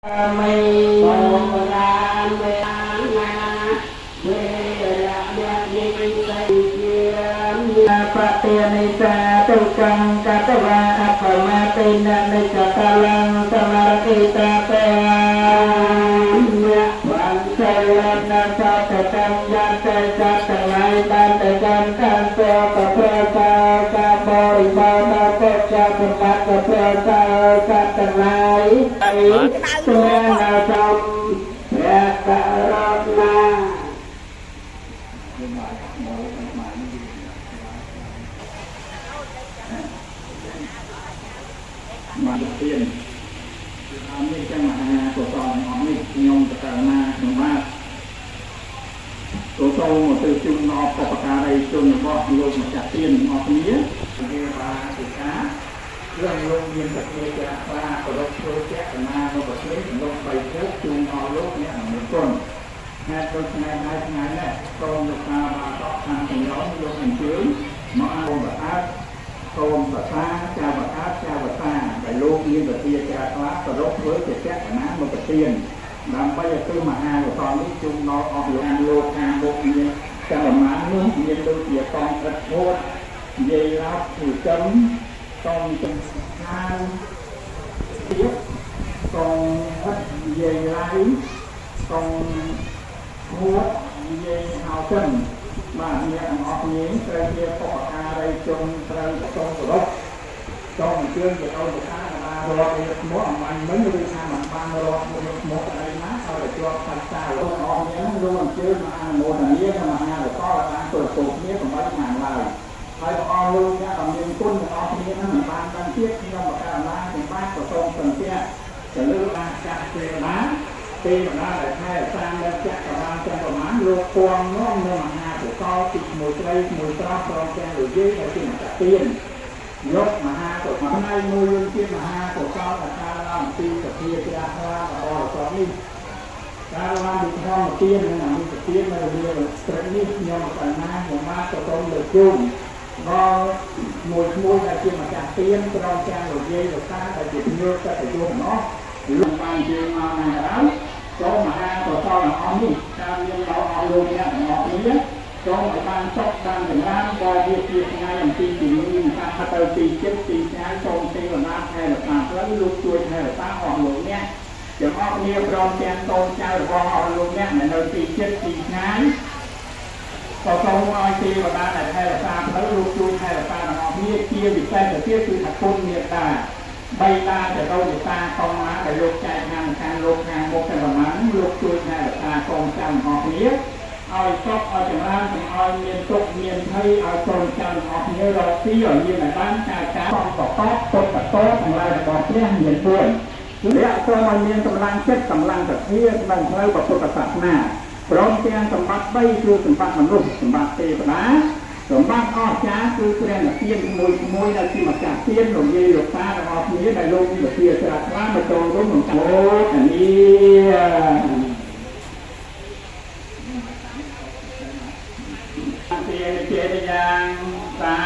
មីបរាមេណាវេរៈនិស័យជាបតិនិសាទុកੰកតវាអបមាទិននិចកលੰសមរតិតាតេយវន្សិលនសតតំយន្តសត្វទាំងឡាយបានទៅកាន់ខាងពកព្រះកាកាបរិបោដល់កចសម្បត្តិព្រះកាសត្វទាំងឡាយព្រះណាសំព្រះករុណា បានទៀនអមនេះចឹងមហាកុសលអស់នេះខ្ញុំបកណាខ្ញុំបាទក៏សូមមកទៅជូនដល់បពការីជនរបស់លោកម្ចាស់ទៀនអស់គ្នាគេបាសិការឿងលោកមានសក្តិជាខ្លាប្រកបធ្វើជាកណានៅប្រទេសលោកបីភពជូនដល់លោកអ្នកមានគុណហេតុដូច្នេះហើយថ្ងៃនេះសូមលោកតាបាតកខាងទាំងលោកអញ្ជើញមកអមបអាតសូមប្រសាចៅបអាតចៅវតាដែលលោកមានវិទ្យាចាខ្លះប្រកបធ្វើជាចក្រណាមកប្រទានដើម្បីឲ្យគឺមហាកុសលនេះជុំដល់អស់លោកលោកខាងមុខមានចាំប្រមាណនោះមានដូចជាកងឥតហួតនិយាយឡោគឺចិនកងចំខានទៀតកងឥតនិយាយឡៃកងហួតនិយាយហៅចិនបាទអ្នកទាំងអស់គ្នាត្រូវជាបពការីជនត្រូវសូមគោរពសូមអញ្ជើញទៅដល់លោកតាបានរករៀបឈ្មោះអំបញ្ញមិញឬថាមិនបានរករៀបឈ្មោះអីណាឲ្យតែជាប់សាច់សាលោកអស់គ្នាលោកអញ្ជើញមកអនុមោទនាមហាកុសលបានទៅពោគ្នាកុំឲ្យខាងឡើយហើយបងអស់លោកអ្នកក៏មានគុណទាំងអស់គ្នានឹងមិនបានដឹងទៀតខ្ញុំបកណាខ្ញុំបាទក៏សូមសន្ទះទៅលើបាចាស់ទេវតាទេវតាដែលថែរក្សានៅចក្រវាលទាំងប្រមាណលោកពងនាំនៅមហាកុសលទីមួយស្រីមួយស្រស់ព្រមទាំងលោកយាយដែលជាម្ចាស់ទានយកមហាកុសលផ្នែកមួយយើងជាមហាកុសលដែលកើតឡើងពីសភាជ្រះថ្លារបស់កុសលនេះកើតឡើងពីធម្មទាននិងអនុទាននៅវាព្រឹកនេះខ្ញុំកណ្ណាខ្ញុំបាទក៏សូមលើកជូនដល់មួយមួយដែលជាម្ចាស់ទានព្រមទាំងលោកយាយលោកតាដែលជាភ្ញៀវកិត្តិយសទាំងអស់លោកបានជើងមកណាក៏ដោយសូមមហាកុសលទាំងអស់នេះតាមមានដល់អស់លោកអ្នកទាំងអស់គ្នាសូមឲ្យបានសុខបានចម្រើនដល់វាជាថ្ងៃអំពីជំងឺនឹងការទៅទីចិត្តទីឆ្ងាយសូមទេវតាថែរក្សាផ្លូវលោកជួយថែរក្សាអស់លោកអ្នកទាំងអស់គ្នាព្រមទាំងកូនចៅរបស់អស់លោកអ្នកនៅទីចិត្តទីឆ្ងាយក៏សូមឲ្យទេវតាដែលថែរក្សាផ្លូវលោកជួយថែរក្សាទាំងអស់គ្នាជាពិសេសទៅទៀតគឺថាគុណមេត្តាបីតាទៅដល់មេត្តាកងណាដែលលោកចែកខាងខាងលោកខាងមុខទាំងប្រមាណលោកជួយថែរក្សាកូនចៅទាំងអស់គ្នាឲ្យសុខឲ្យចម្រើនកុំឲ្យមានទុក្ខមានភ័យឲ្យកូនចៅទាំងអស់គ្នារកស៊ីឲ្យមានឲ្យបានការការប្រកបពុទ្ធតទាំងឡាយរបស់ព្រះមាន4លក្ខសូមឲ្យមានកម្លាំងចិត្តកម្លាំងសទ្ធាក្នុងផ្លូវពុទ្ធសាសនាព្រមទាំងសម្បត្តិ3គឺសម្បត្តិមនុស្សសម្បត្តិទេវតាសម្បត្តិអស្ចារ្យគឺព្រះនិព្វានមួយមួយដែលជាម្ចាស់ទានលោកយាយលោកតាទាំងអស់គ្នាដែលលោកមានវិទ្យាស្រាថ្លាមកចូលរួមក្នុងអូនេះជាចេតយ៉ាងសា